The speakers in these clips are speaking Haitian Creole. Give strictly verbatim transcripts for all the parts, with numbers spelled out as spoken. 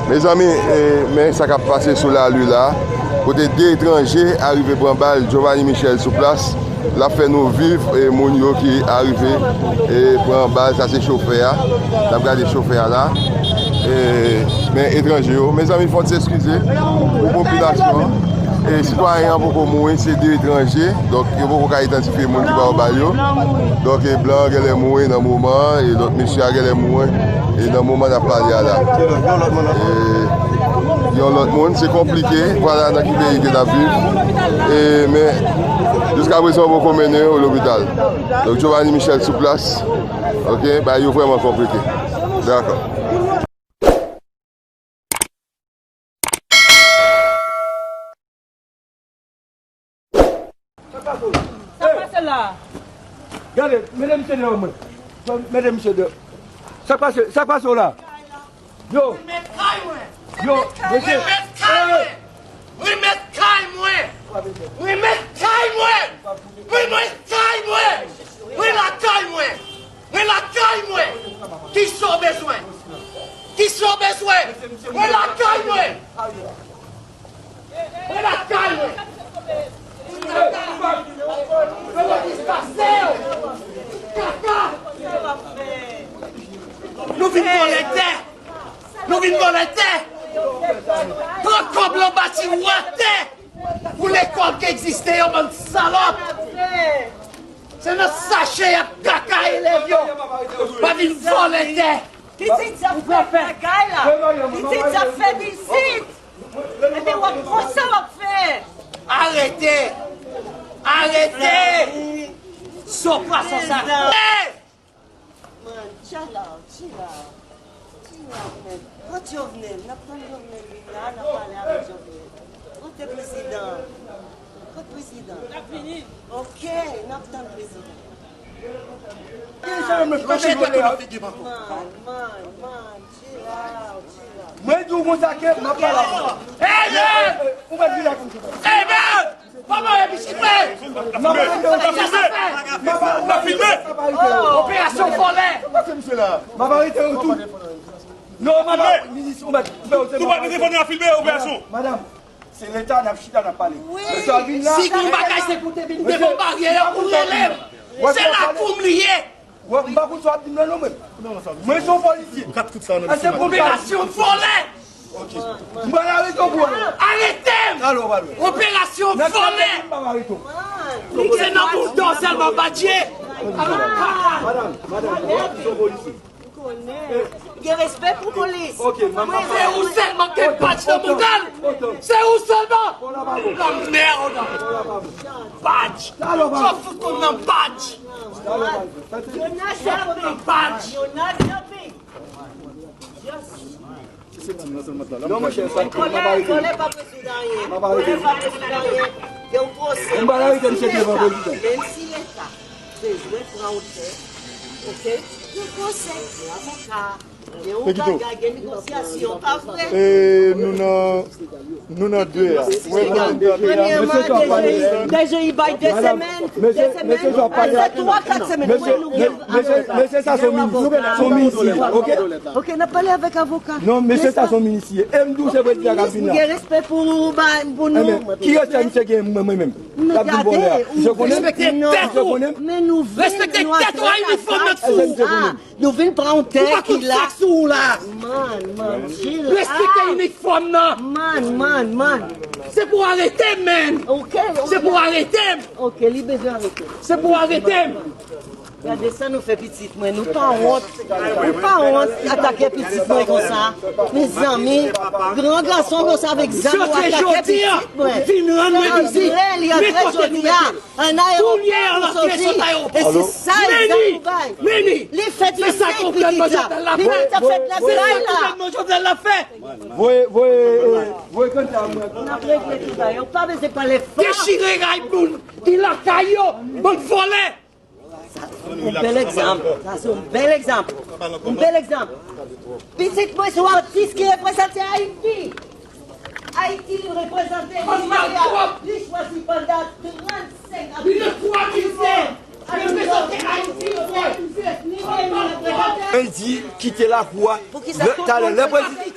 Mezanmi, eh, men sa k ap pase sou lari la, kote de etranje arive pran bal Giovanni Michel sou plas, l ap fè nou viv, eh, moun yo ki arive, eh, pran bal, sa se chofè a, n ap gade chofè a la, eh, men etranje yo, mezanmi, fò n eskize pou popilasyon an, eh, sitwayen an poko mouri, se de etranje, donk yo poko ka idantifye moun ki ba yo bal yo, donk, eh, blan an genlè mouri nan moman an, e lòt mesye a genlè mouri, e nan moman n ap pale a la. E yon lòt moun, se konplike, vwala nan ki peyi ke n ap viv. E, men, jiska prezan, yo poko mennen yo lopital. Donk, Giovanni Michel sou plas. Ok, bagay yo vrèman konplike. Dakò. Sa k pase la? Gade, mete misye deyò mwen. Mete misye deyò. Sa k pase, sa k pase w la? Yo. Wi, met kay mwen. Yo, mesye. Wi, met kay mwen. Wi, met kay mwen. Wi, met kay mwen. Wi, met kay mwen. Wi, lakay mwen. Wi, lakay mwen. Kisa w bezwen? Kisa w bezwen? Wi, lakay mwen. Mwen lakay mwen. Mwen dispase'w. Kaka. Nou vin vòlè tè. Nou vin vòlè tè. Pran kòb lan bati w atè. Pou lekòl ki egziste yo, bann salòp. Se nan sache y ap kaka elèv yo. Pa vin vòlè tè. Pitit sa fè bagay la. Pitit sa fè vizit. Epi w ap konsa w ap fè. Arete! Arete! Son pwason sa. Man, chill out, chill out. Chill out, man. Kot Jovenel? N ap tann Jovenel vin la, n ap pale avèk Jovenel. Kote prezidan? Kot prezidan? L ap vini. Ok, n ap tann prezidan. Manje tèt ou nan figi m ankò. Man, man, man, chill out, chill out. Mwen di w konsa ke m ap pale avè w. Hey, man! Ou mèt vin la konsa. Hey, man! Kòman e pitit mwen? M ap filme! M ap filme! Operasyon vòlè! M ap arete yo tou. Non, madanm, minis, ou mèt, ou mèt, ou mèt. Tou pa te telefòn nan filme operasyon. Madanm, se leta n ap chita n ap pale. Wi. Mesye a vin la. Si gon bagay se pou te vin devan baryè a pou rele m. Se lakou m li ye. Wè, m pa konn sa w ap di m nan non mwen. Mwen se yon polisye. Operasyon vòlè! M pral arete w pou wè. Arete m! Operasyon vòlè! Se nan bouda w sèlman badje! Madanm, madanm, mwen se yon polisye. Gen respè pou polis. Se ou sèlman ki gen badj nan bouda l. Se ou sèlman. Lanmèd. Badj. Sa fout konn nan badj. Jonas Jean-Pierre. Jonas Jean-Pierre. Non, monchè, sa, m ap arete. Vòlè pa prezidan anyen. M ap arete. Vòlè pa prezidan anyen. Gen yon pwosè. M pral arete misye devan prezidan. Menm si leta bezwen pran otè, ok? Gen pwosè, gen avoka, gen yon bagay, gen negosyasyon, pa vre? E nou nan, nou nan de a. Premyèman, DG, DG, bay de semèn, de semèn, se twa, kat semèn, mwen nou gen avoka. Mesye sa se yon minis, se yon minis li ye, ok? Ok, n ap pale avèk avoka. Non, mesye sa se yon minis li ye. E m di w se prezidan k ap vin la. M gen respè pou, pou nou. Ki respè misye gen mwen, mwen menm? L ap vin vòlè a. Misye konnen m? Misye konnen m? Men nou vin, nou achte kaka. Nou vin pran yon tè ki la. Man, man, chill out. Respekte inifòm nan. Man, man, man. Se pou arete m, man. Ok, ok. Se pou arete m. Ok, li bezwen arete. Se pou arete m. Gade sa nou fè pitit mwen. Nou pa wont. Nou pa wont atake pitit mwen konsa. Mezanmi, gran gason konsa avèk zam ou atake pitit mwen. Vin rann mwen vizit. Li antre jodi a. An ayewopò pou soti. E se sa egzanp ou bay. Li fèt le senk pitit la. Pitit la fèt nan kay la. Voye, voye, eh, voye kanta mwen. N ap regle tout bagay. Ou pa bezwen pale fò. Dechire kay moun ki lakay yo. Bann vòlè. Yon bèl egzanp. Sa se yon bèl egzanp. Yon bèl egzanp. Pitit mwen se yon atis ki reprezante Ayiti. Ayiti li reprezante, li chwazi pandan trannsenk ane. Li reprezante Ayiti. Li reprezante. Mwen di kite lakou a. Talè, lè prezidan,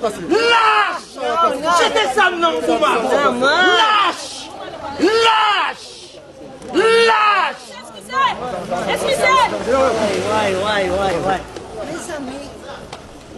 Lach! Jete zam nan, Kouba! Lach! Lach! Lach! Way, way, way, way.